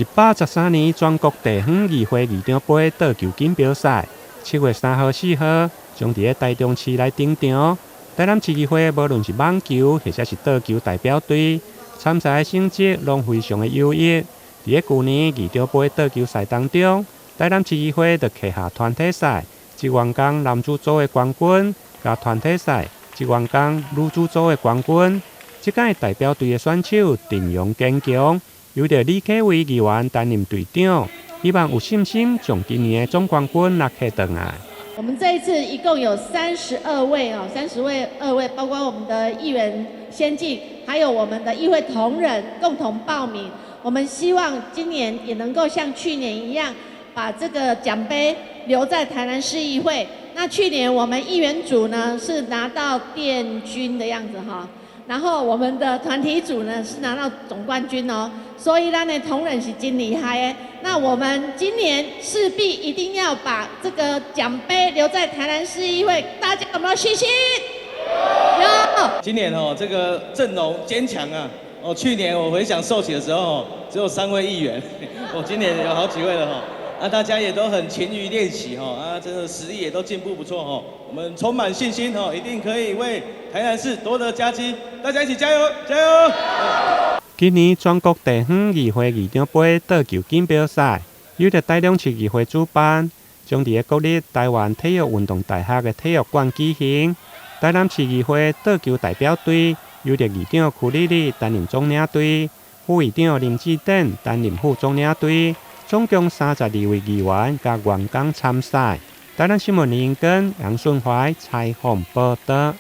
113年全國地方議會議長盃桌球錦標賽，7月3號、4號將佇咧台中市來登場。台南市議會無論是網球或者是桌球代表隊參賽的成績攏非常的優異。佇咧舊年議長盃桌球賽當中，台南市議會就拿下團體賽職員工男子組的冠軍，佮團體賽職員工女子組的冠軍。這屆代表隊的選手陣容堅強，由著李啟偉議員擔任隊長，希望有信心將今年的總冠軍拿回來。我們這一次一共有32位哦，32位，包括我們的議員先進，還有我們的議會同仁共同報名。我們希望今年也能夠像去年一樣，把這個獎杯留在台南市議會。那去年我們議員組呢是拿到殿軍的樣子哈。然後我們的團體組呢是拿到總冠軍哦，所以咱的同仁是真厲害的。那我們今年勢必一定要把這個獎杯留在台南市議會，大家有沒有信心？有。今年哦，這個陣容堅強啊！哦，去年我回想授旗的時候，只有三位議員，我今年有好幾位了哈。啊，大家也都很勤於練習哈，啊，這個實力也都進步不錯哈，我們充滿信心哈，一定可以為台南市奪得佳績，大家一起加油，加油！今年全國地方議會議長盃桌球錦標賽，由著台中市議會主辦，將佇咧國立臺灣體育運動大學的體育館舉行。台南市議會桌球代表隊由著議長柯麗麗擔任總領隊，副議長林志典擔任副總領隊。總共32位議員佮員工參賽。台南新聞林根楊順懷採訪報導。